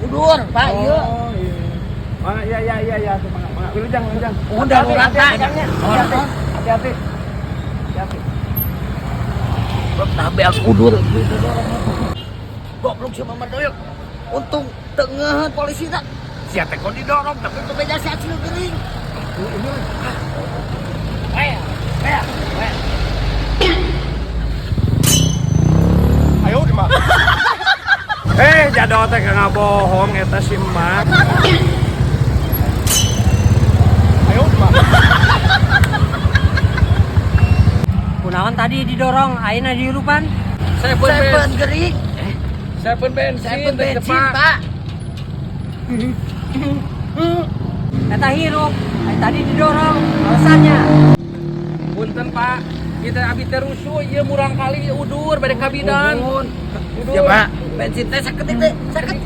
Udur, Pak, ieu. Oh, iya. Mana, iya, mangga, mangga. Wilujeng, wilujeng. Udah darurat, Pak. Hati-hati, hati-hati. Hati-hati. Nah, beak udur gitu dorong. Goblok si Mamat doyok. Untung tengah polisi tak. Sia teh kok didorong tapi teu beja si Acil gering. Eh, eh, eh. Ayo di mana? Eh, jadol teh ngabohong eta si emak. Ayo di mana? Kunaon tadi didorong, ayeuna dihirupan? Seven Seven bensin. gering. Seven bensin. Seven teh bensin, cepat. Pak. Eta hirup, ai tadi didorong, alasannya. Punten, Pak. Kita abi teh rusuh ieu murang kali udur bade ka bidan. Nuhun. Udur. Ya, Pak. Bensin teh saketik teh, saketik.